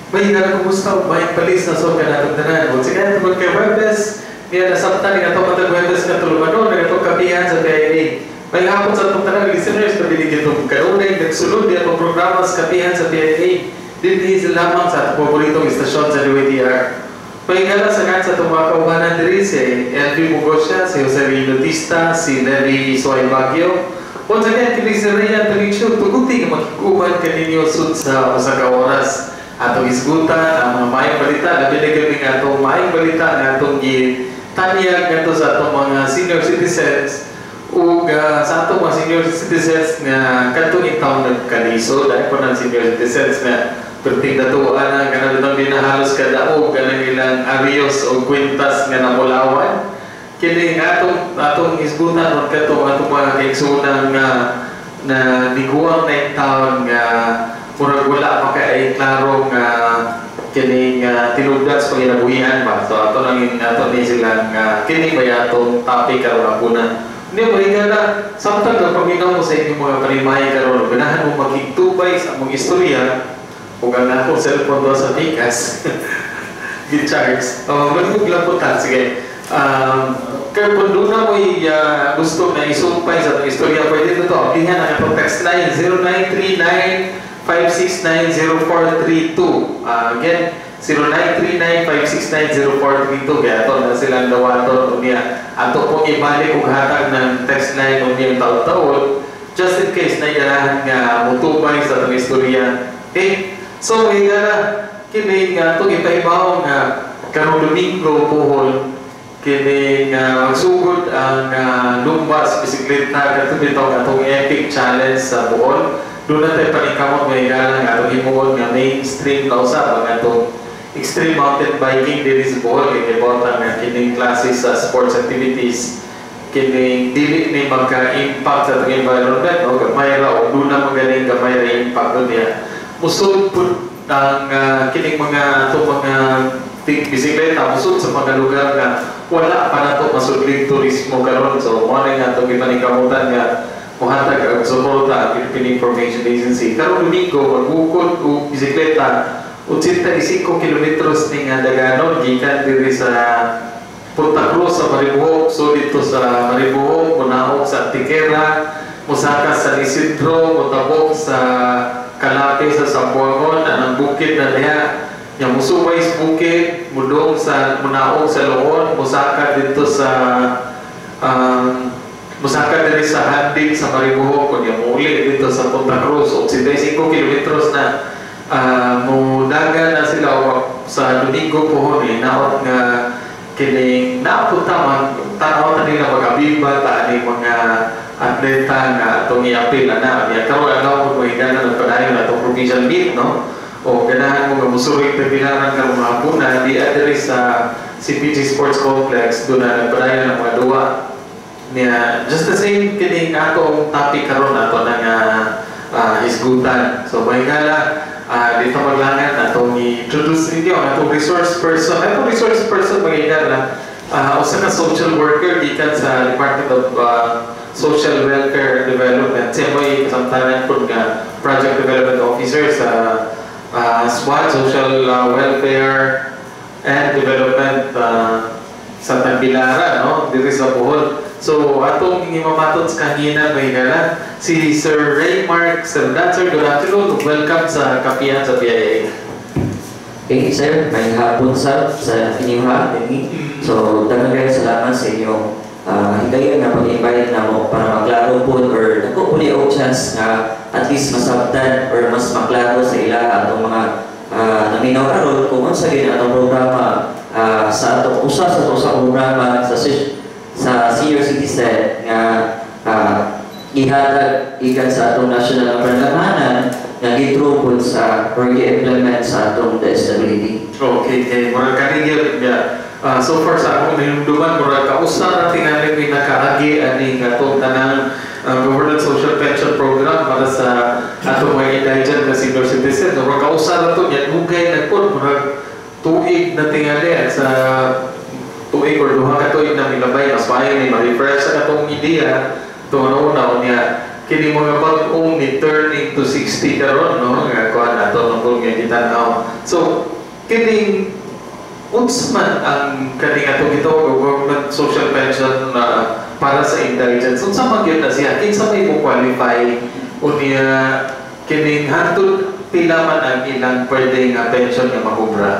May na kumusta, may palis na so kanatong tanan. Once again, tungod kay Huwebes, niya nasabtan ni atong matag Huwebes nga tulumanon, atong Kapihan sa PIA. May hapon sa atong tanan listeners, kabilig itong kanunay, nagsulod di atong programa sa Kapihan sa PIA. Dinhi lamang sa atong paboritong istasyon sa DYTR. Pahingala sa kan sa atong mga kaubanan diri, si LV Mugosya, si Jose Rilotista, si Levi Soy Baguio. Once again, kini si Rhea Antonincio, tuguti nga makikuban kaninyo sud sa usa ka oras. Atong isgutan ang mga maayong balita, labi na gabi nga atong maayong balita nga atong gitanyag ngadto sa atong mga senior citizens ug sa atong mga senior citizens nga kadtong intawon nagkalisod. Dahil po ng senior citizens nga perting datuan na kanang bitong ginahalos kadaog kanang ilang arios o kwintas nga namulawan. Kini nga atong isgutan ron katong atong mga kaigsuonan nga na niguang na taon nga murag wala pa kay klaro nga kining tinugdan sa panginabuhian ba. So ato nang ato ni silang kini ba atong topic karon hapuna. Hindi mo na samtang nagpaminaw mo sa inyong mga panimahay karon, ganahan mo makigtubay sa among istorya ug ang akong cellphone do sa pikas gi-charge. Oh, magmuglaputan, sige. Kaya kung doon na mo'y gusto na isumpay sa atong istorya, pwede ito to. Ablihan ang atong text line 0939-569-0432. Again, 0939-569-0432. Kaya ato na silang dawaton unya. Ato pong ibalik og hatag ng text line unya taon-taon just in case na ganahan nga mutubay sa atong istorya. Okay? So, higala, kini nga itong ipahibaw nga karong Domingo puhon kini nga magsugod ang lumba sa bisikleta kadto bitaw atong epic challenge sa Bohol. Doon na tayo paningkamot nga higala nga atong himuon nga mainstream na usab ang atong extreme mountain biking diri sa Bohol, kay kibota nga kining klase sa sports activities kining dili ni magka-impact sa atong environment, no? Gamay ra o doon na magaling, gamay ra impact doon niya. Musod pud ang kining mga atong mga bisikleta, musod sa mga lugar nga wala pa nato masudlig turismo karon. So mo na nga atong gipaningkamutan nga mohatag og suporta ang Philippine Information Agency. Karong Domingo magbukod og bisikleta 85 kilometros ni nga daganon gikan diri sa Punta Cruz sa Maribojoc, so dito sa Maribojoc, munaog sa Antequera, musaka sa San Isidro, mutabok sa Calape sa Samboangon, anang bukid na diha, yang musuway sa bukid, mudong sa munaog sa Loon, musaka dito sa musaka diri sa Handig sa Maribojoc, kunya muuli dito sa Punta Cruz, 85 kilometros na mudagan na sila sa Domingo pohon eh, naot nga kining napunta man tanaw ta nila mag-abiba ta ani mga atleta nga atong iapil ana niya. Karon adlaw mo higana nagpadayon atong provincial meet, no? O ganahan mo nga musurig tagbilaran karong hapuna di diri sa CPG Sports Complex, doon na nagpadayon ang mga duwa niya. Just the same kining atong topic karon ato na nga hisgutan. So mahigala, dito maglangan atong i-introduce ninyo ang atong resource person. Atong resource person, mahigala, usa ka social worker gikan sa Department of Social Welfare and Development. Siya mo'y kasamtanan po nga Project Development Officer sa SWAD, Social Welfare and Development sa Tagbilaran, no? Diri sa Bohol. So, atong imamaton sa kanina, mahigala, si Sir Ray Mark Serdan. Sir, good afternoon. Welcome sa Kapihan sa PIA. Okay, sir. May hapon sa inyong ha. So, daghang kayo salamat sa inyong higayon nga pag-invite na mo para maklaro po or dako po ni og chance nga at least masabtan or mas maklaro sa ila atong mga naminaw karon kung unsa gyud atong programa sa atong usa sa atong sa programa sa senior citizen nga ihatag ikan sa atong national nga panalamanan nga gitro pod sa or gi-implement sa atong DSWD. Okay. Murag kani gyud nga so far sa akong hinumduman, murag kausa na tingali may nakaagi ani nga atong tanang government social pension program para sa atong mga indigent na senior citizen. So, murag kausa na to, yan dugay na pod, murag tuig na tingali at sa tuig or duha ka tuig na milabay, mas maayo ni ma-refresh sa atong ideya tuno na unya kini mga bag-ong ni turning to 60 karon, no, nga kuan nato nung nga gitan-aw. So kining unsa man ang kaning atong gitawag og government social pension na para sa indigents, unsa man gyud na siya, kinsa may mo qualify, unya kining hantod pila man ang ilang pwede nga pension nga makubra?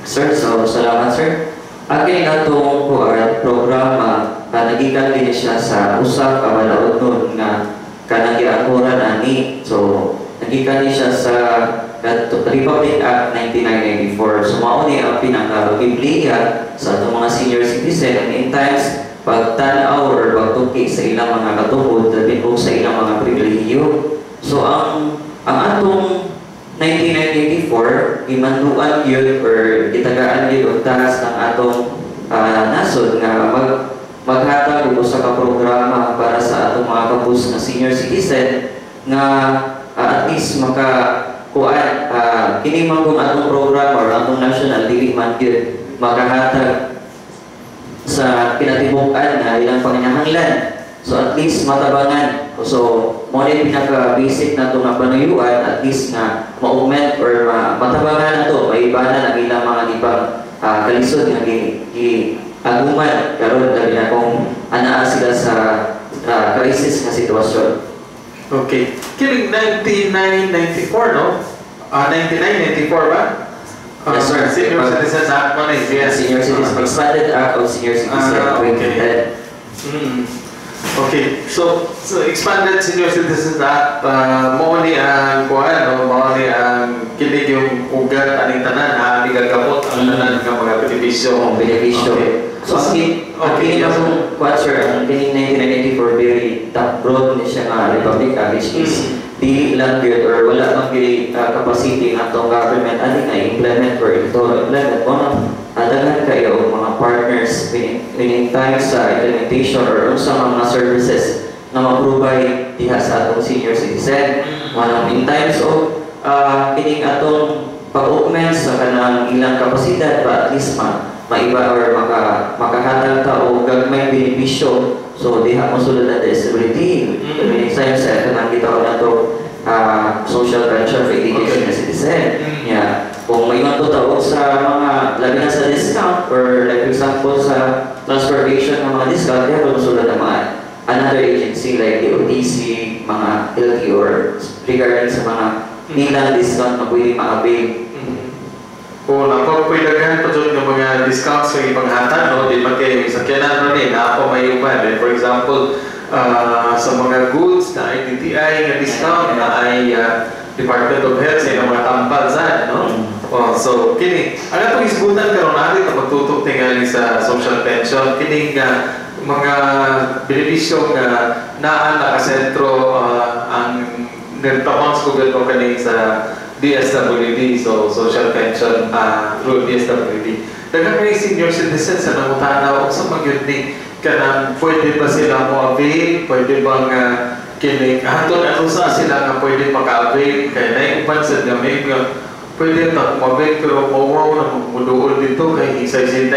Sir, so salamat, sir. Ang kini atong kuan programa, nagikan din siya sa usa ka balaod nga kanang giangkoran ani. So nagikan ni siya sa kadto Republic Act 9994. So mao ni ang pinaka gibliya sa atong mga senior citizen and in times pagtan-aw or pagtuki sa ilang mga katuhod labi og sa ilang mga pribilehiyo. So ang atong 1994, gimanduan yun or gitagaan yun og task ang atong nasod nga maghatag og usa ka programa para sa atong mga kapus nga senior citizen nga at least maka kuan kini man kung atong programa or atong national dili man gyud makahatag sa kinatibuk-an na ilang panginahanglan. So at least matabangan. So mo ni pinaka basic na nga panuyuan, at least nga ma-augment or matabangan na to, maibanan ang ilang mga ibang kalisod nga gi aguman karon, labi na kung anaa sila sa crisis nga sitwasyon. Okay. Kining 9994, no? Ah, 9994 ba? Yes, sir. Senior Citizens Act man eh. Yes. Senior Citizen Expanded Act of Senior Citizen 2010. Okay. So Expanded Senior Citizens Act, mao ni ang kuan, no? Mao ni ang kinig yung ugat aning tanan, ha, gagamot ang tanan nga mga benepisyo. Ang benepisyo. So ang kini akong kuan, sir, ang kining 1994, very top broad ni siya nga Republic Act, which is dili lang gyud or wala man gyud capacity ang atong government ani nga implement or ito implement mo na daghan kayo og mga partners when in time sa implementation or unsa mga services na ma-provide diha sa atong senior citizen. Manang in times of kining atong pag-augment sa kanang ilang kapasidad ba, at least maiba or makahatag ta og gagmay benepisyo. So diha mo sulod na disability, mm, sa kanang gitawag nato social pension for indigent senior citizen. Yeah. Kung may to tawag sa mga labi na sa discount or like for example sa transportation ng mga discount, diha mo sulod ang mga another agency like DOTC, mga LT or regarding sa mga nilang discount na pwede ma-avail. O nako, pwede daghan pa jud ng mga discounts sa ibang hatag, no? Di ba kay sakyanan ro ni naa pa may uban, eh. For example, sa mga goods na ay DTI nga discount, na ay Department of Health sa ilang mga tambal sa, no? Oh, so kini ang atong isgutan karon natin na magtutok tingali sa social pension, kining mga benepisyo nga naa nakasentro ang nagtabang sa gobyerno kaning sa DSWD, so social pension through DSWD. Daghan kay senior citizens sa nangutana unsa man gyud ni kanang pwede ba sila mo avail, pwede bang kining hantod ano sa sila nga pwede maka-avail, kay naay uban sa gamay nga pwede ta mo-avail pero mawaw na muduol dito kay 63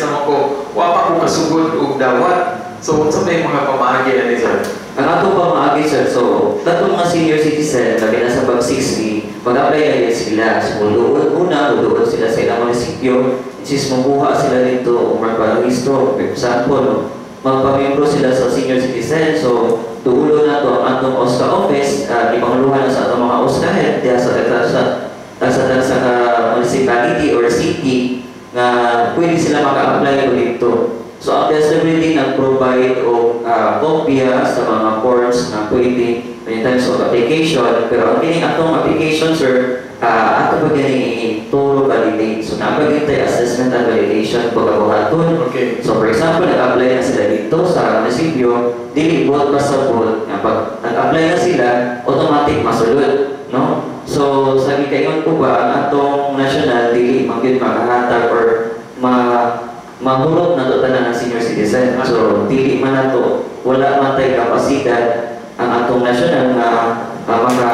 naman ko, wa pa ko kasugod og dawat. So unsa may mga pamaagi ani, sir? Ang atong pamaagi, sir, so katong mga senior citizen, labi na sa pag 60, mag-apply na yun sila. So, muduol una, muduol sila sa ilang munisipyo, which is makuha sila dito o magparehistro. For example, magpamembro sila sa senior citizen. So, duulo na to ang atong OSCA office, ipanguluhan na sa atong mga OSCA head, diya sa tagsa ka municipality or city nga pwede sila maka-apply ko dito. So ang DSWD nag-provide og kopya sa mga forms na pwede in terms of application, pero ang kining atong application, sir, ato pa gani turo validate. So naa pa gyud assessment and validation pagkabuhaton. So for example, nag-apply na sila dito sa munisipyo, dili buot basta buot nga pag nag-apply na sila, automatic masulod, no? So sa gikaingon ko ba, ang atong national dili man gyud makahatag or mahurot na to tanan ng senior citizen. So dili man nato, wala man tay kapasidad ang atong national nga maka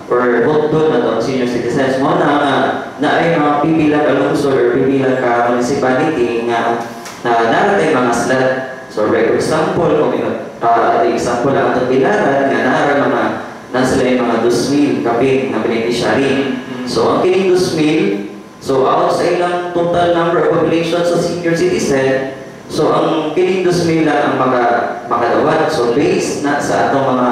or hotdog na to ang senior citizens. Mo na nga naay mga pipila ka lungsod or pipila ka municipality nga na naratay mga slot. So for example, kung example ang atong Bilaran nga nara mga Na sila yung mga 2,000 kapin na beneficiary. So ang kining 2,000, so out sa ilang total number of population sa senior citizen, so ang kining 2,000 lang ang makadawat. So based na sa atong mga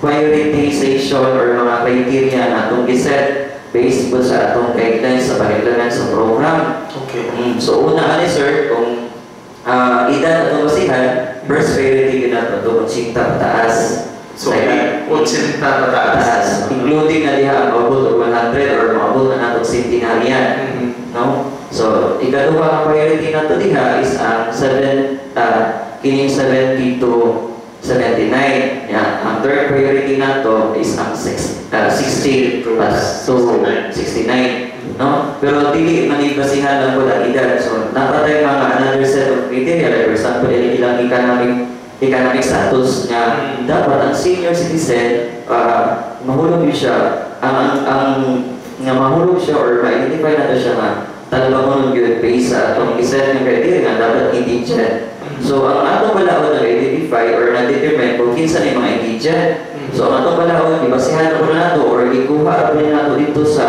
prioritization or mga criteria na atong giset based po sa atong guidelines sa pag-implement sa program. So una ani, sir, kung edad atong basihan, first priority gyud nato to 80 pataas. So, Second, 80 pataas. Pataas. Including na diha ang maabot og 100 or maabot na natong centenarian. No? So, ikaduha ang priority nato diha is ang 7 kining 70 to 79. Ya, ang third priority nato is ang 6, 60 to to 69. No? Pero dili man basihan lang po ang edad. So, naa tay mga another set of criteria. Like for example, ilang economic status nga dapat ang senior citizen mahulog yun siya ang nga mahulog siya or ma-identify nato siya nga talabangon yun based sa atong iset ng criteria nga dapat indigent. So ang atong balaod na identify or na-determine kung kinsa ni mga indigent. So ang atong balaod, ibasihan na po nato or ikuha po nato dito sa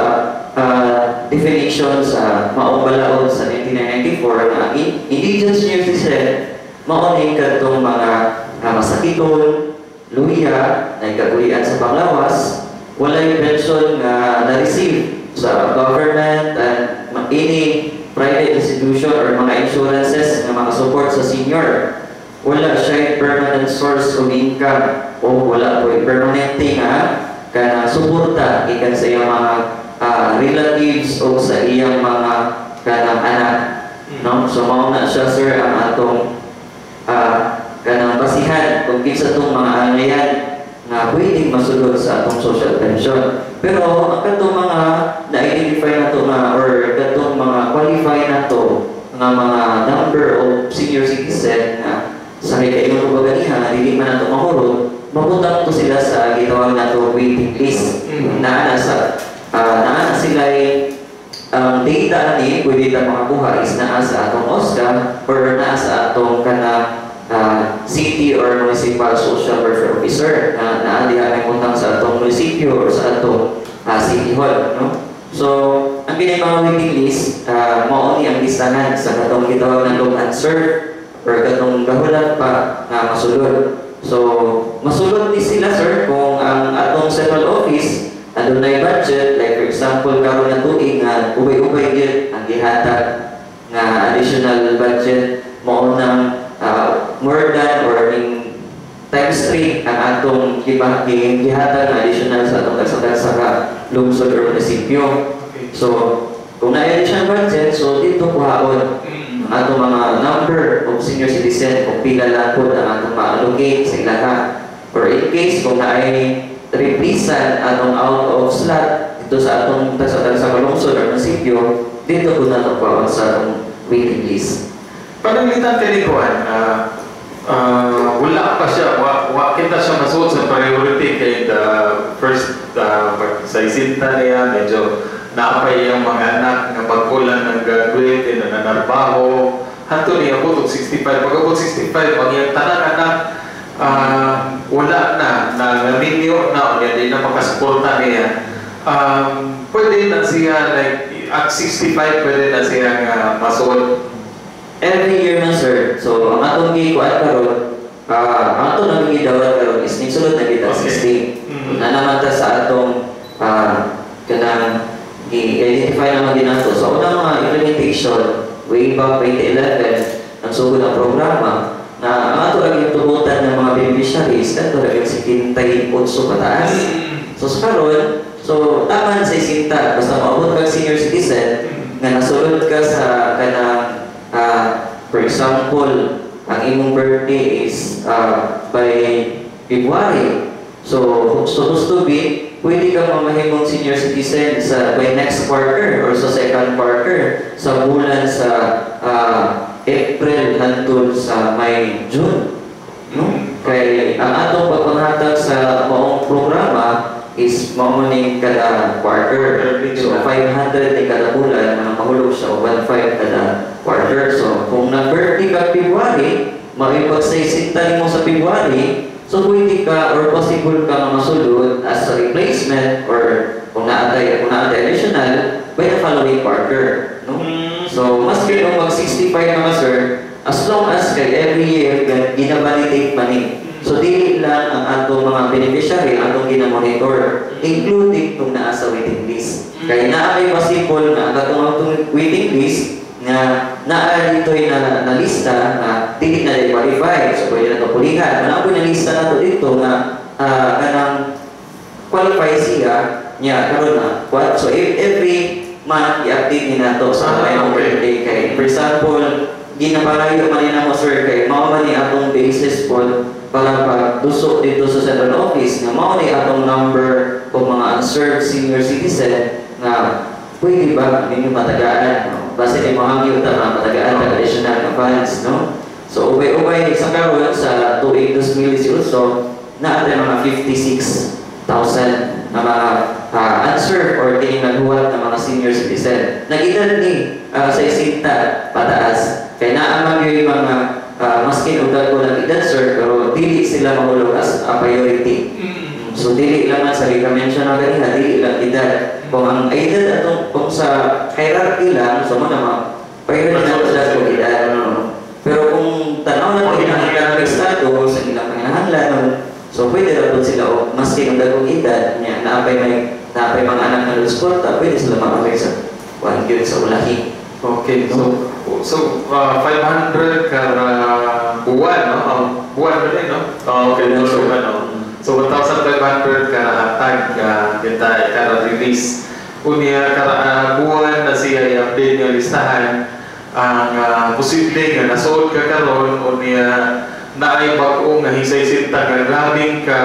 definition sa maong balaod sa 1994 nga ang indigent senior citizen mao ni kadtong mga masakiton, luya, nagkagulian sa panglawas, walay pension nga na-receive sa government and any private institution or mga insurances nga makasupport sa senior. Wala siya permanent source of income o wala po permanente nga kana suporta gikan sa iyang mga relatives o sa iyang mga kanang anak, no? So mao na siya, sir, ang atong kanang basihan kung kinsa tong mga angayan nga pwedeng masulod sa atong social pension. Pero ang katong mga na-identify na to nga or katong mga qualify na to nga mga number of senior citizen nga sa kay ko ganiha nga dili man nato mahurot, mabutang to sila sa gitawag nato waiting list. Naa na sa naa na sila ang data ni pwede ta makakuha is naa sa atong OSCA or naa sa atong kana city or municipal social welfare officer na naa diha may utang sa atong munisipyo or sa atong city hall, no? So ang kini mga waiting list, mao ni ang listahan sa katong gitawag na long unserved or katong gahulat pa nga masulod. So masulod ni sila, sir, kung ang atong central office adunay budget, like for example karon nga tuig nga ubay-ubay gyud ang gihatag nga additional budget, mao nang more than or ning times 3 ang atong gihatag nga additional sa atong tagsa-tagsa ka lungsod or munisipyo. So kung na additional budget, so dito kuhaon ang atong mga number of senior citizen kung pila lang po ang atong ma-allocate sa ilaha. Or in case kung naay replisan atong out of slot dito sa atong tagsa-tagsa ka lungsod or munisipyo, dito po nato kuhaon sa atong waiting list. Pananglitan kay ni Kuan, wala pa siya, wa kita siya masuot sa priority kay the first pag sa isinta niya, medyo naapay yung mga anak nga bag-o lang nag-graduate, eh, nananarbaho. Hanto niya abot og 65. Pag abot 65, ang iyang tanang anak wala na, nangaminyo na, o di na makasuporta niya. Pwede na siya, like, at 65, pwede na siya nga masuot? Every year man, sir. So, ang atong gikuan karon, ang atong nang gidawat karon is ning sulod na kita 60. Na naman ta sa atong kanang gi-identify naman din nato. So, unang mga implementation, way back 2011, ang sugod ang programa, na ang ato lang yung tugutan ng mga beneficiaries, kato lang yung 78 pataas. So, sa karon, so tama sa isinta, basta maabot kang senior citizen, nga nasulod ka sa kanang for example, ang imong birthday is by February. So, supposed to be, pwede ka mamahimong senior citizen sa by next quarter or sa second quarter sa bulan sa April hantod sa may June. No? Kay ang atong pagpanghatag sa maong programa is mao ni kada quarter. So 500 ni kada bulan na mahulog siya o 1.5 kada quarter. So kung nag-birthday ka February, maipag-saisinta mo sa February, So pwede ka or possible ka nga masulod as a replacement or kung naatay additional by the following quarter, no? So maski kung mag 65 na ka, sir, as long as kay every year gina-validate pa ni. So dili lang ang atong mga beneficiary atong gina-monitor, including kung naa sa waiting list. Kay naa may possible nga katong atong waiting list nga naa dito'y na lista nga dili na qualify. So pwede na to pulihan. Naa po na lista na to dito nga kanang qualify siya niya karon na what. So if every month i-update ni nato sa birthday kay, for example, ginapalayo man ni namo, sir, kay mao man ni atong basis po para pagduso dito sa central office nga mao ni atong number o mga unserved senior citizen nga pwede ba ninyo matagaan, no? Base ni mga hangyo ta mga matagaan ta additional na funds, no? So ubay-ubay sa karon sa tuig 2018 naa tay mga 56,000 na mga unserved or kining naghuwat na mga senior citizen. Nag-edad ni sa 60 pataas. Kay naa man gyud mga maskin og dagko ng edad, sir, pero dili sila mahulog as a priority. So dili lang man sa recommendation na ganina, dili lang edad. Kung ang edad atong kung sa hierarchy lang, so mo na mga priority na sa dagkong edad. No? Pero kung tanaw na ilang economic status, ang ilang panginahanglan, so pwede ra pud sila og maski ang dagkong edad nya naapay mga anak na suporta, pwede sila ma-apply sa kuan gyud sa ulahi. Okay, so 500 kada buwan, no? Oh, buwan ba din, no? Oh, okay, no, so, ano? So 1,500 kada hatag kita kada release. Unya kada buwan na siya i-update nga listahan ang posible nga nasuod ka karon, unya naay bag-o nga hisay sinta nga grabing ka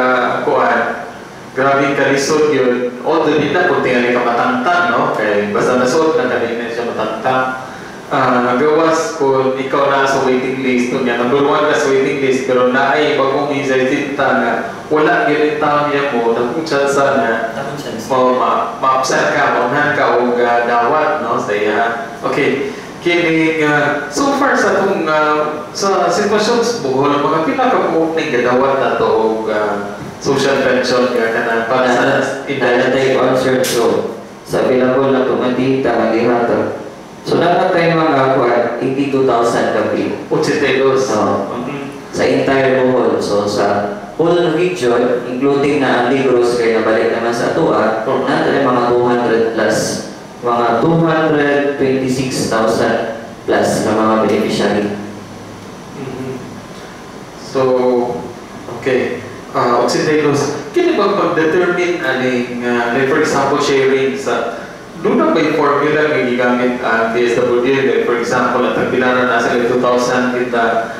kuan, grabing kalisod yun. Although di na kung tingali ka matangtang, no? Kay basta nasuod na kanina siya matangtang. Gawas kung ikaw na sa waiting list, unya number one ka sa waiting list, pero naay bagong hisay sinta nga wala gyud yung taon niya mo, dakong chance na mo ma-upset ka, maunhan ka og dawat, no, sa iya. Okay, kining so far sa atong sa sitwasyon sa Bohol, mga pila ka buok ning gadawat na to og social pension nga kanang para sa Naa tay kuan, sir, so sa available na itong data nga gihatag. So naa tay mga kuan 82,000 ka bill. 82. So, sa entire Bohol. So sa whole region, including na ang Negros kay nabalik naman sa atoa, naa tay mga 200 plus, mga 226,000 plus na mga beneficiary. So, okay. 82. Kini bang pag-determine aning, like for example, sharing sa doon na ba yung formula nga gigamit ang DSWD? Like for example, ang tagbilaran nasa like 2,000 kita,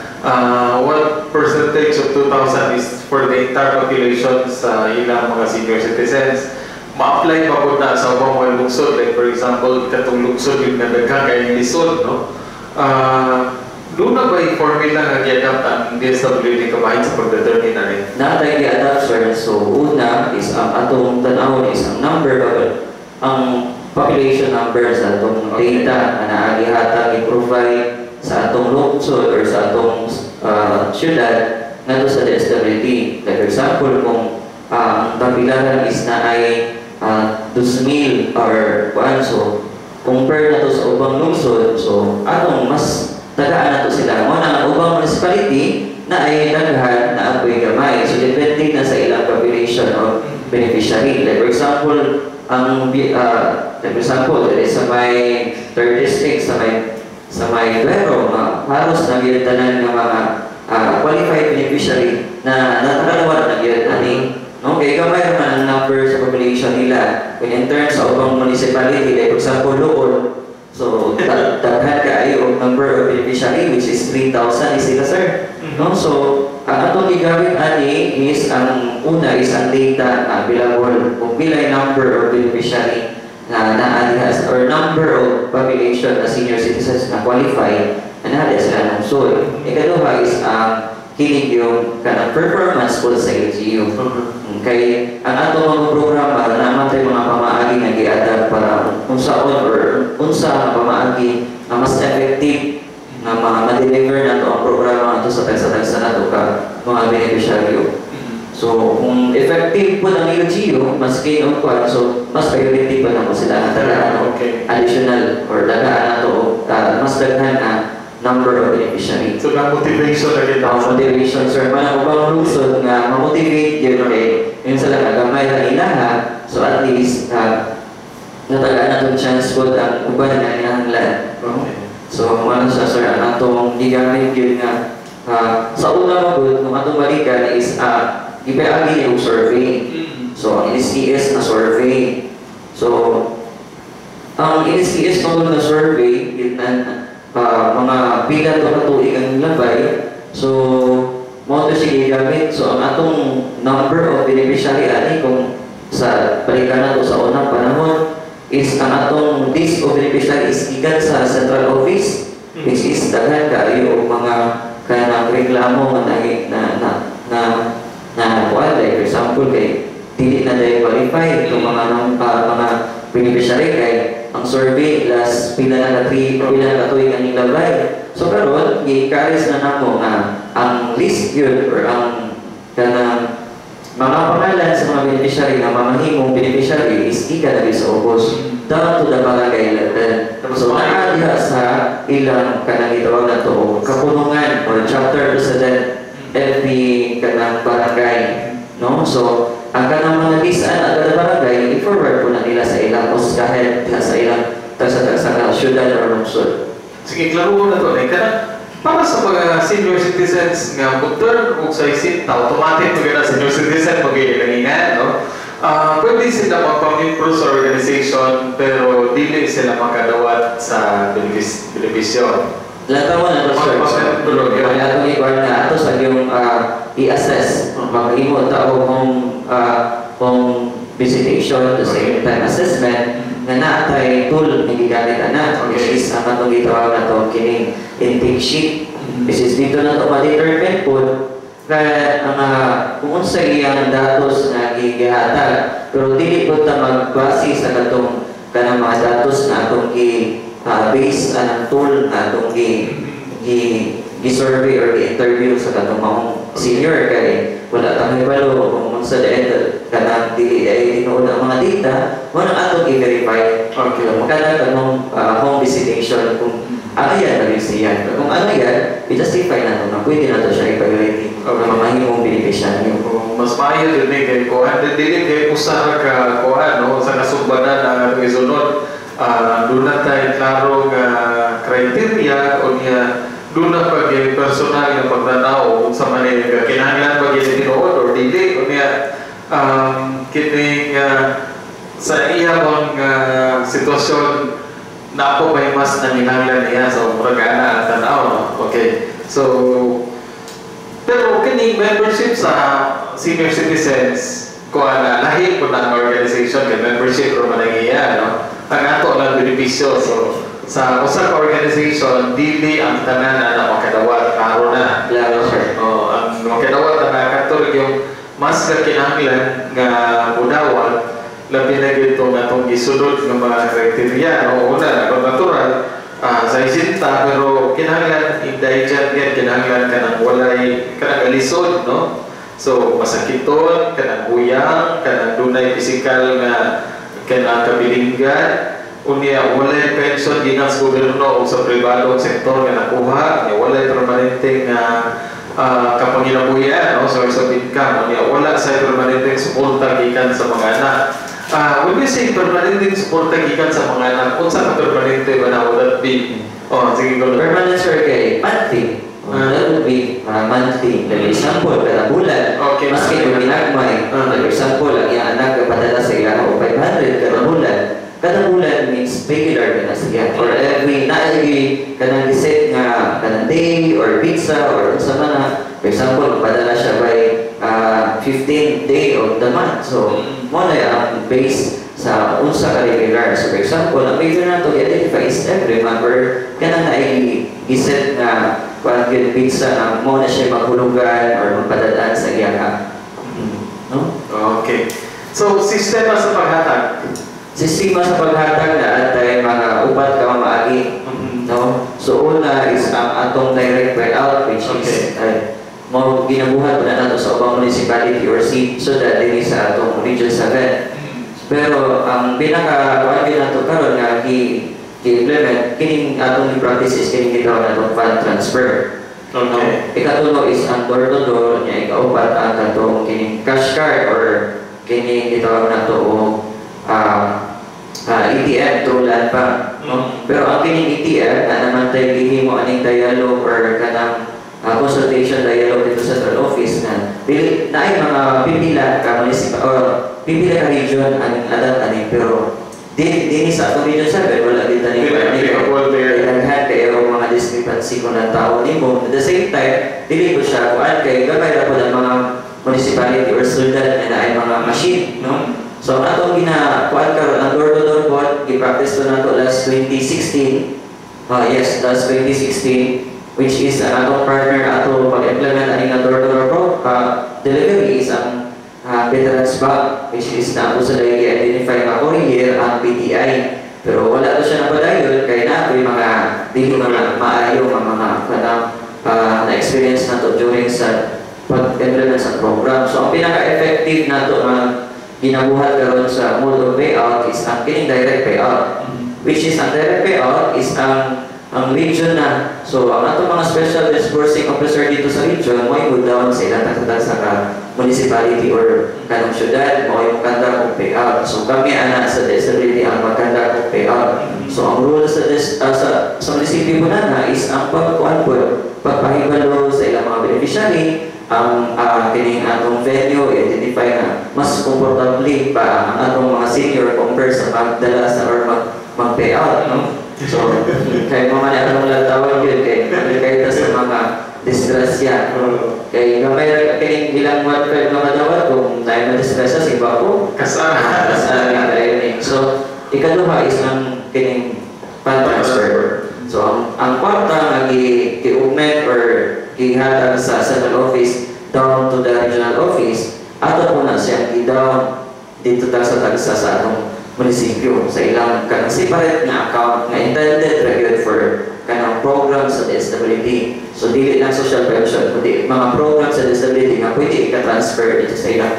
what percentage of 2,000 is for the entire population sa ilang mga senior citizens? Ma-apply pa po na sa ubang mga lungsod? Like for example, katong lungsod yung nga daghan kay lisod, no? Doon na ba yung formula nga gi-adapt ang DSWD kabahin sa pag-determine ani? Naa tay gi-adapt, sir. So una is ang atong tan-awon is ang number ba, ang population number sa atong data nga naa gihatag, i-provide sa atong lungsod or sa atong syudad ngadto sa DSWD. Like for example, kung ang kabilaran is na ay 2,000 or kuan, so compare na to sa ubang lungsod, so atong mas tagaan na to sila. Mo na ang ubang municipality na ay daghan na apoy gamay. So depende na sa ilang population of beneficiary. Like for example, ang like for example, diri sa may third district, sa may Duero, nga halos na gyud tanan nga mga qualified beneficiary na nakadawat na gyud ani, no, kay gamay man ang number sa population nila. When in terms sa ubang municipality, like for example Loon, so daghan kaayo og number of beneficiary, which is 3,000 is sila, sir, no? So ang atong gigamit ani is ang una is ang data na available kung pilay number of beneficiary na naa diha or number of population na senior citizens na qualify na naa diha sa lungsod. Ikaduha is ang kinig yung kanang performance po sa LGU. Kay ang atong mga programa naman tayo mga pamaagi nga gi-adapt para unsaon or unsa ang pamaagi nga mas effective nga ma-deliver nato ang programa nato sa tagsa-tagsa nato ka mga beneficiaryo. So kung effective po ang LGU, maski og kwan, so mas priority pa namo sila nga tagaan og additional or tagaan nato og mas daghan na number of beneficiary. So, na motivation na kita. Ang motivation, sir, man ang ubang lungsod nga ma-motivate yun kay yun sila nga gamay ang ilaha, so at least natagaan natong chance po ang uban nga kinahanglan. So mo na siya, sir, ang atong gigamit yun nga sa una mo gud kung atong balikan is gipaagi ni og survey. So ang NSTS na survey. So ang NSTS mo na survey yun na mga pila to ka tuig ang labay. So mo to siya gigamit. So ang atong number of beneficiary ani kung sa balikan nato sa unang panahon is ang atong list of beneficiary is gikan sa central office, which is daghan kaayo og mga kanang reklamo nga na na na na, na kuan, like for example kay dili na dahil qualify itong mga nang mga beneficiary kay ang survey last pila na ka three, pila na ka tuig ang nilabay. So karon gi-encourage na namo nga ang list yun or ang kanang mga pangalan sa mga beneficiary nga mamahimong beneficiary is gikan na sa ubos down to the barangay level. So naa diha sa ilang kanang gitawag na to kapunungan or chapter president every kanang barangay, no? So ang kanang mga lisan at kada barangay i-forward po na nila sa ilang OSCA head diha sa ilang tagsa-tagsa ka syudad or lungsod. Sige, klaro ko na to. Eh, kana, para sa mga senior citizens nga mo-turn og 60, automatic mo na senior citizen mag no? Pwede sila magpamiyembro sa organization pero dili sila makadawat sa benepisyo. Lantaw na to, sir. Magpamiyembro, yun. Kaya atong i na ato sa yung i-assess. Maghimo ta og home visitation, the same time assessment nga naatay tool nga gigamit ana, which is ang atong gitawag na to kining intake sheet, which is dito na to ma-determine po na ang kung unsa iyang datos nga gihatag, pero dili po ta magbase sa katong kanang mga datos na atong gi base anang tool na atong gi gi gi survey or gi interview sa katong maong senior kay wala tang hibalo kung unsa the kanang dili ay tinuod ang mga data. Mo nang atong i-verify. So, makana kanong home visitation kung ano yan na siya. Pero kung ano yan, i-justify na to na pwede na to siya i-priority na mamahimong beneficiary. Oh, mas maayo din eh kay kuan dili kay usa ra ka kuan, no, sa kasumbanan ang atong isunod. Doon na tayo klaro nga criteria o niya doon na pag personal nga pagtanaw sa man nga kinahanglan ba gyud tinuod or dili o niya kining sa iya bang sitwasyon na ako ba mas nanginahanglan niya. So murag ana ang tanaw, no? Okay, so pero kining membership sa senior citizens kuan na lahi po ng organization kay membership ro man ang iya, no? Ang ato lang benepisyo. So sa usa ka organization dili ang tanan na makadawat, klaro na. Klaro, sir. Oh, ang makadawat na kato yung mas kinahanglan nga mudawat, labi na gyud nga atong gisunod nga mga criteria, no? Una na kung natural sa isinta, pero kinahanglan indigent yan, kinahanglan kanang walay kanang alisod, no? So masakiton, kanang huyang, kanang dunay pisikal nga kanang kabilinggan, unya walay pension gikan sa gobyerno o sa pribadong sektor nga nakuha, unya walay permanente nga kapanginabuhian, no, source of income, unya wala sa permanenteng suporta gikan sa mga anak. When we say permanenteng suporta gikan sa mga anak, unsa ka permanente ba na would that be? Oh, sige ko. Permanent, sir, kay monthly. That would be monthly. Like example, kada bulan. Maski kung ginagmay. Like example, ang iyang anak kapadala sa iya o 500 kada bulan. Kada bulan means regular na siya. Or every, naagi kanang giset nga kanang day or pizza or unsa man na. For example, padala siya by 15th day of the month. So, mo na ang base sa unsa ka regular. So, for example, ang regular na to i-identify is every month or kanang na giset nga kuan gyud pizza na mo na siya maghulugan or magpadadaan sa iya ka. No? Okay. So, sistema sa paghatag. Sistema sa paghatag na atay mga upat ka maagi. No? So una is ang atong direct payout, which is ay, Mao ginabuhat na nato sa ubang municipality or syudad diri sa atong Region 7. Pero ang pinaka kuan gyud nato karon nga gi gi-implement kining atong i-practice is kining gitawag natong fund transfer. No? Ikatulo is ang door to door nya, ikaupat ang katong kining cash card or kining gitawag nato og ATM through Land Bank, no? Pero ang kining ATM na naman tayo gihimo aning dialogue or kanang consultation dialogue dito sa central office na dili na ay mga pipila ka municipal or pipila ka region aning adat ani, pero di dinhi sa atong Region 7 wala gid tani. Dili applicable there. Daghan kayo mga discrepancy kung ang tao nimo. At the same time, dili ko siya kuan kay gamay ra pud ang mga municipality or syudad na naay mga machine, no? So ang atong gina kuan karon ang door to door kuan, gi-practice to nato last 2016. Ah, yes, last 2016, which is ang atong partner ato pag-implement ani nga door to door delivery is ang Veterans Bank, which is na ako sa i-identify nga courier ang BTI. Pero wala to siya napadayon kay na yung mga dili mga maayo nga mga kanang na-experience nato during sa pag-implement sa program. So ang pinaka-effective nato nga ginabuhat karon sa mode of payout is ang kining direct payout, which is ang direct payout is ang region na. So ang atong mga special disbursing officer dito sa region mo go down sa ilang tagsa ka municipality or kanang syudad, mo yung conduct og payout. So kami ana sa disability ang mag-conduct og payout. So ang role sa munisipyo mo na is ang pagkuan po, pagpahibalo sa ilang mga beneficiary, ang kining atong venue, identify nga mas komportable pa ang atong mga senior compare sa magdala sa or mag payout, no? So kay mga ni atong tawag yun kay kay ta sa mga disgrasya, kay gamay ra kining ilang 1.5 nga madawat kung naay madisgrasya sa iba ko. Kasara. Kasara kayo ni. So ikaduha is ang kining fund transfer. So ang kwarta nga gi gi-augment or gihatag sa central office down to the regional office, ato po na siyang gi-down dito ta sa tagsa sa atong munisipyo sa ilang kanang separate nga account nga intended ra gyud for kanang program sa disability. So dili lang social pension kundi mga program sa disability nga pwede ika-transfer dito sa ilang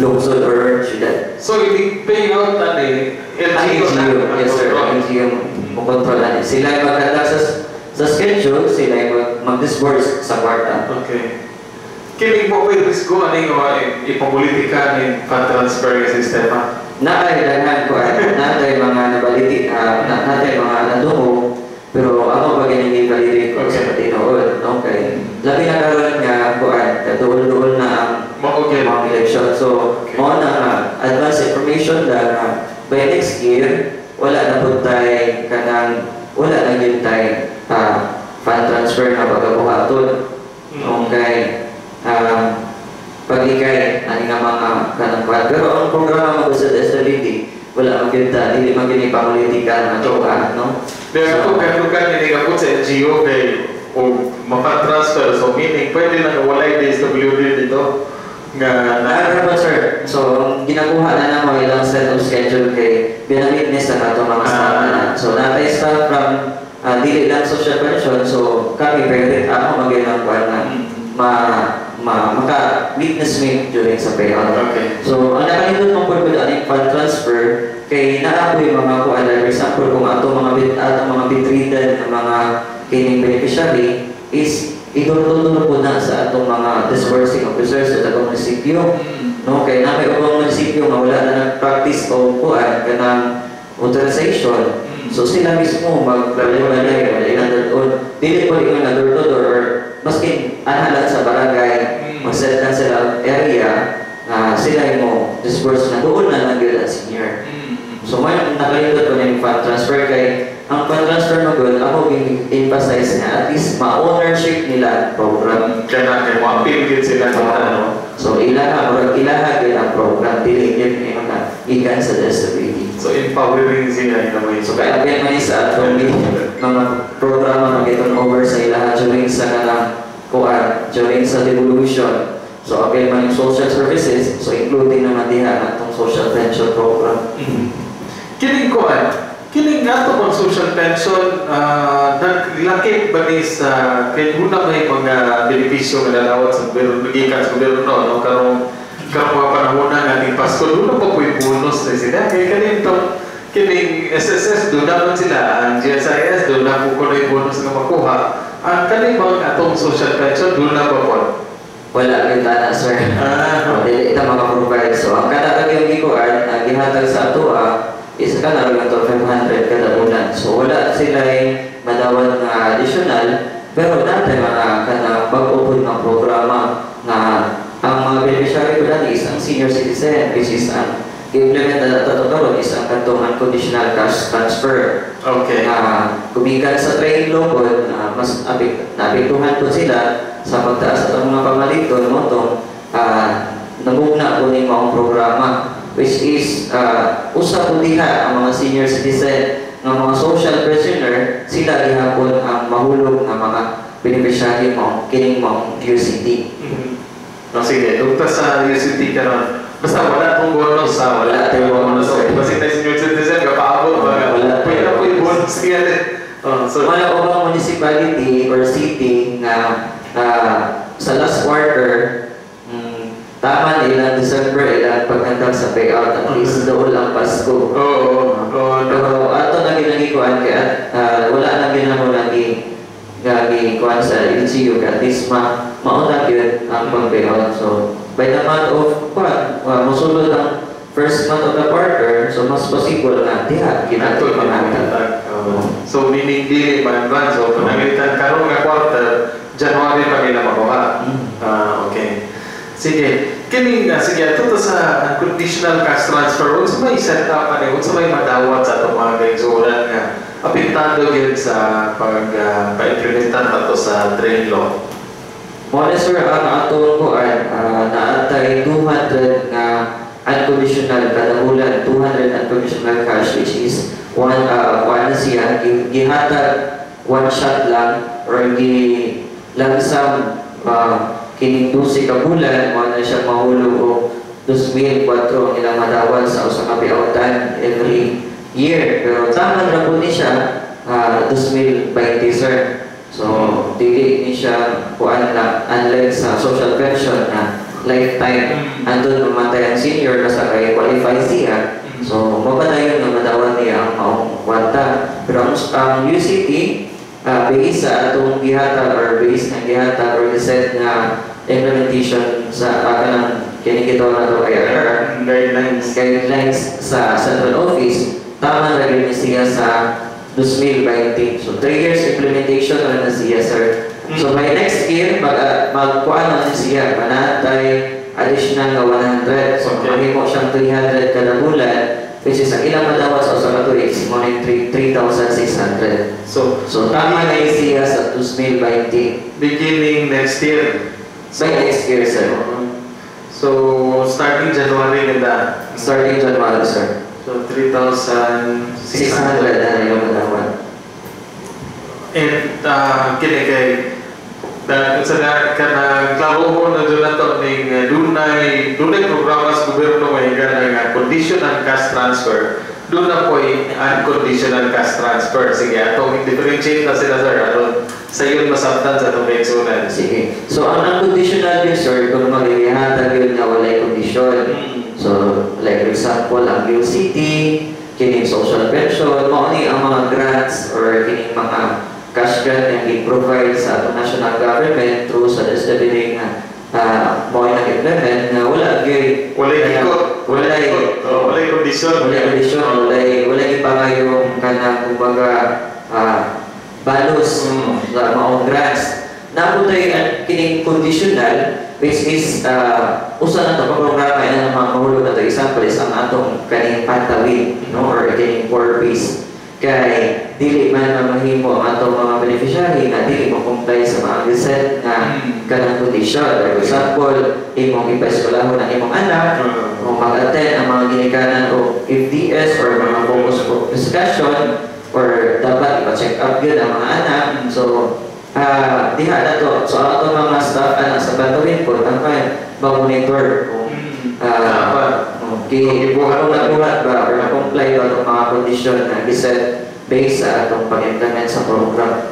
lungsod or syudad. So, ibig payout na ni Ang LGU na. LGU, yes sir, ang LGU mo kontrol ani. Sila ay magkanda sa schedule, sila ay mag-disburse sa kwarta. Okay. Kining mo pwede risgo ani nga ipapolitika ni fund transfer nga sistema? Naay daghan ko ay naay mga nabaliti, naay mga nadungog, pero ako pa gani validate ko sa tinuod, okay. Labi na karon nga kuan, kaduol-duol na ang Mao gyud. mga election. So, mao na nga advance information na nga by next year wala na pud tay kanang wala na gyud tay fund transfer nga pagabuhaton. Okay. Pag-ikay ani nga mga kanang kwan. Pero ang programa mo sa disability wala man gyud ta, dili man gyud ni papolitika nga tuka, no? Pero ako kanukan ni kaput sa LGU kay o mapa-transfer, so meaning pwede na nga walay DSWD dito nga na. Ah, ba, sir? So, ang ginakuha na namo ilang set of schedule kay binawitness na kato mga staff na. So, natay staff from dili lang social pension. So, kami parent ako mag kuan na ma, ma maka witness me during sa payout. So, ang nakalindot mong purpose aning fund transfer kay naa po yung mga kuan, like for example kung ato mga bit ato mga bedridden nga mga kining beneficiary is idurtuduro po na sa atong mga disbursing officers sa atong munisipyo, no? Kay na may ubang munisipyo nga wala na nag-practice o kuan kanang authorization, so sila mismo magbalay-balay wala ilang dadon, dili po ingon nga door to door or maskin ana lang sa barangay, mag-set lang sila og area nga sila yung mo disburse na doon na lang yun ang senior. So may nakalindot ko na yung fund transfer kay ang fund transfer mo good, ako emphasize nga at least ma-ownership nila ang program. Kaya na kay mo appeal gid sila sa ano. So ilaha, murag ilaha gyud ang program, dili gyud ingon nga gikan sa disability. So empowering siya in a way. So kaya appeal man ni sa atong mga programa nga giton over sa ilaha during sa kanang kuan, during sa devolution. So appeal man yung social services, so including naman diha ang atong social pension program. Kining kuan, kining Kining ato bang social pension, naglakip ba ni sa kay una may mga benepisyo nga nadawat sa gobyerno, gikan sa gobyerno, no, karong karong mga panahon na nga ating Pasko, duna pa po'y bonus na sila? Kay kanin tong kining SSS, duna man sila, ang GSIS, duna po kuno'y bonus nga makuha. Ang kani bang atong social pension, duna ba po? Wala gyud ana, sir. Ah. Oh, dili ta maka-provide. So ang kada ra gyud gikuan na gihatag sa atoa is kana ra to 500 kada bulan. So wala sila madawat nga additional, pero dati mga kanang bag-o pud nga programa nga ang mga beneficiary ko dati is ang senior citizen, which is ang i-implement na ato karon is ang katong unconditional cash transfer. Na gumikan sa TRAIN law pod, mas naapektuhan po sila sa pagtaas sa atong mga pamaliton mo tong namugna po ni maong programa, which is usa po diha ang mga senior citizen nga mga social pensioner, sila gihapon ang mahulog nga mga beneficiary mo kining maong UCT. No, sige, dugta sa UCT karon. Basta wala tong bonus ha, wala Wala tayong bonus, sir. Basta tayo senior citizen, kapaabot ba? Wala. Pwede na po yung bonus niya. Oh, so, Wala ko bang municipality or city nga sa last quarter, tama na ilang December, ilang paghandang sa payout, at least doon ang Pasko. Oo, no. Pero ato na ginagikuan kay at wala na ginamo lagi gagi kuan sa LGU kay at least ma mauna gyud ang pag-payout. So by the month of kuan, mosulod ang first month of the quarter, so mas possible na diha Ato ginatod pangatag. Oo. So meaning dili ma-advance. So kung nangitan karon nga quarter, January pa nila makuha. Ah, okay. Sige. Kining sige, ato to sa unconditional cash transfer. Unsa may set up ani? Unsa may madawat sa atong mga kaigsuonan nga apektado gyud sa pag pa-implementan pa to sa TRAIN law? Mo na, sir, ang atong kuan, naatay 200 nga unconditional kada bulan, 200 unconditional cash, which is one kuan na siya, gihatag one shot lang or gi langsam kining 12 ka bulan, mo na siya mahulog og 2,004 ang ilang madawat sa usa ka payoutan every year. Pero tama ra po ni siya 2020, sir. So dili ni siya kuan na unlike sa social pension na lifetime, andun mamatay ang senior basta kay qualify siya. So mapadayon nga madawat niya ang maong kwarta. Pero ang UCT, based sa atong gihatag or based na gihatag or set nga implementation sa kanang kini kita na to IRR guidelines. Guidelines sa central office, tama na rin siya sa 2020. So 3 years implementation na na siya, sir. So by next year, magkuan na siya, manatay additional nga 100. So mahimo siyang 300 kada bulan, which is ang ilang madawat sa usa ka tuig is mo ning 3,600. So So tama na siya sa 2020. Beginning next year. By next year, sir. So starting January nila. Starting January, sir. So 3,600. 600 na yung madawat. And kini kay dahil sa na kanang klarohon na dyan nato ning dunay dunay programa sa gobyerno may kanang conditional cash transfer, duna po'y unconditional cash transfer. Sige, atong differentiate na sila, sir, aron sa yun masabtan sa atong kaigsuonan. Sige. So, ang unconditional yun, sir, kung magihatag yun nga walay kondisyon. So, like for example, ang UCT, kining social pension, mao ni ang mga grants or kining mga cash grant nga gi-provide sa atong national government through sa SWD nga mao yung nag-implement nga wala gyud Walay ikot. Walay Oh, walay kondisyon. Walay kondisyon, walay ipangayong kanang kumbaga balos sa maong grants. Napunta ang kining conditional, which is usa na to ka programa ina mga mahulog na to. Example is ang atong kaning Pantawid, no, or kining 4Ps, kay dili man na mahimo ang atong mga beneficiary nga dili mo comply sa mga giset nga kanang kondisyon. For example, imong ipaeskwelahon ang imong anak o mag-attend ang mga ginikanan o FDS or mga focus group discussion or dapat ipa-check up yun ang mga anak. So, diha na to. So, ang atong mga staff anak sa Pantawid po, ang ma-monitor kung Dapat. okay, Kung gibuhat kung nabuhat ba or na-comply ba itong mga kondisyon na giset. Based sa atong pag-implement sa program.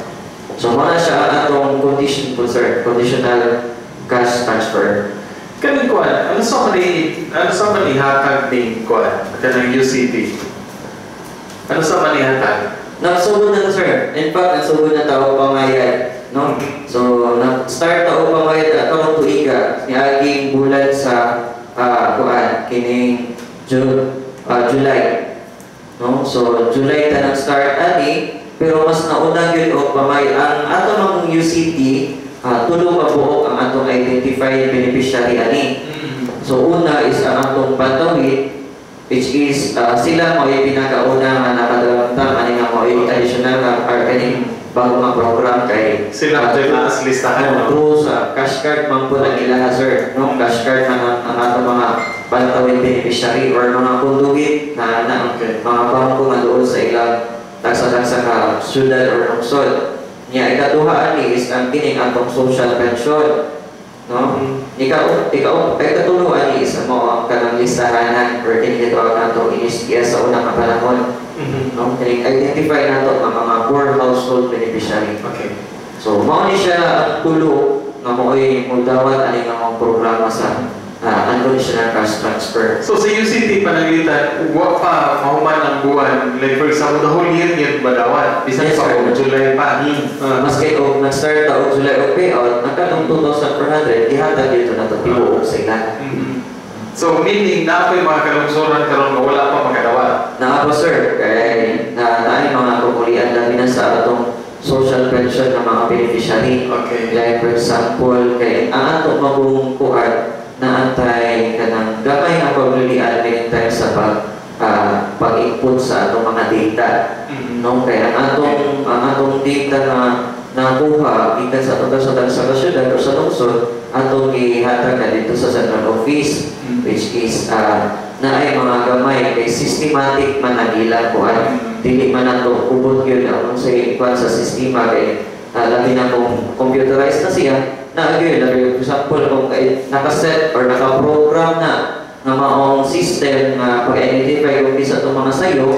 So mao na siya ang atong condition po, sir, conditional cash transfer. Kaning kuan, ano sa man ihatag ning kuan kanang UCT? Ano sa man ihatag? Nagsugod na, sir. In fact, nagsugod na ta og pamayad, no? So, nag-start ta og pamayad karong tuiga niaging bulan sa kuan kining July. No? So, July ta nag-start ani, pero mas nauna gyud og pamayad ang ato mang UCT, tulo ka buok ang atong identified beneficiary ani. So una is ang atong Pantawid, which is sila mo pinakauna nga nakadamdam ani nga mo additional nga or kaning bago nga program kay Sila ang taas listahan, no, no? Through sa cash card man po ang ilaha, sir, no? Cash card man ang atong mga Pantawid beneficiary or mga conduit na mga bangko nga doon sa ilang tagsa-tagsa ka syudad or lungsod. Nya ikaduha ani is ang kining atong social pension, no? Ikaw ay katulo ani is mo ang kanang listahanan or kini gitawag nato NHTS sa unang nga panahon, no? Kining identify nato ang mga poor household beneficiary. So mao ni siya ang tulo nga mao'y mudawat ani nga mga programa sa unconditional cash transfer. So sa UCT pananglitan, wa pa mahuman ang buwan. Like for example, the whole year yun badawat? Bisan Yes, pa sir. og July pa. Maski og nag-start ta og July og payout, nagkatong 2,400 gihatag dito nato tibuok sa ila. So meaning naa po'y mga kalungsuran karon nga wala pa makadawat? Naa po, sir, kay na naay mga kukulian labi na sa atong social pension ng mga beneficiary. Like for example, kay ang ato magong kuan na antay kanang gamay ang paglulian meaning time sa pag-input sa atong mga data. No, kay ang atong data na nakuha gikan sa atong sa sa syudad o sa lungsod, atong gihatag na dito sa central office, which is naay mga gamay kay systematic man ang ilang kuan. Dili man nato ubot gyud ang unsay kuan sa sistema kay labi na kung computerized na siya na gyud. Labi for example kung kay nakaset or naka-program na nga maong system nga pag-identify kung kinsa itong mga sayo,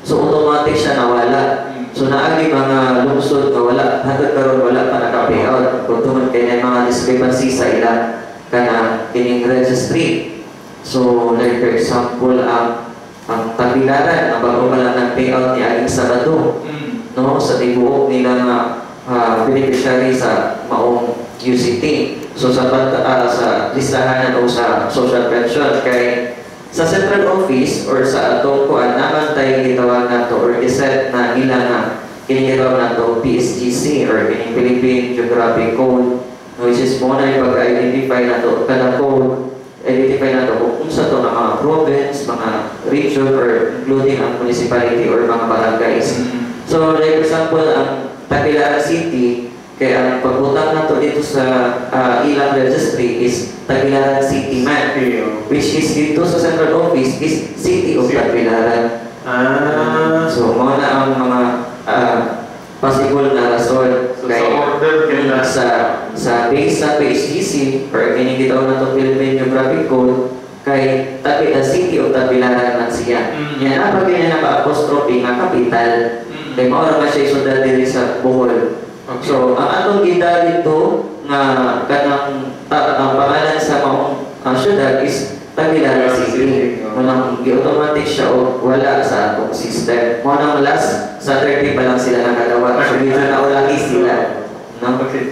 so automatic siya nawala. So naagi mga lungsod nga wala hangtod karon wala pa naka-payout kung tungod kay na mga discrepancy sa ilang kana kining registry. So like for example, ang Tagbilaran, ang bago pa lang nag-payout ni aging Sabado, no, sa tibuok nila nga beneficiary sa maong UCT. So sa listahanan o sa social pension, kay sa central office or sa atong kuan naman tayo gitawag nato or giset na nila nga kini gitawag nato PSGC or kining Philippine Geographic Code, which is mo na yung pag-identify nato kada code, identify nato kung unsa to nga mga province, mga region or including ang municipality or mga barangays. So like example, ang Tagbilaran City, kaya ang pagbutang nato dito sa ilang registry is Tagbilaran City man, which is dito sa central office is City of City. Tagbilaran. So mao na ang mga possible na rason So kay sa order kay na sa base sa PHGC or kining gitawag nato Philippine Geographic Code kay Tabi City of Tagbilaran man siya. Yan ang pag niya naka-apostrophe nga capital. Kay mao ra man siya isudlan diri sa Bohol. So, ang atong gida dito nga kanang ang pangalan sa maong syudad is Tagbilaran Tagbilaran City. City, oh. Munang gi-automatic siya o wala sa atong system. Mo nang last Saturday pa lang sila nakagawa. So, medyo naulaki sila. No? Okay.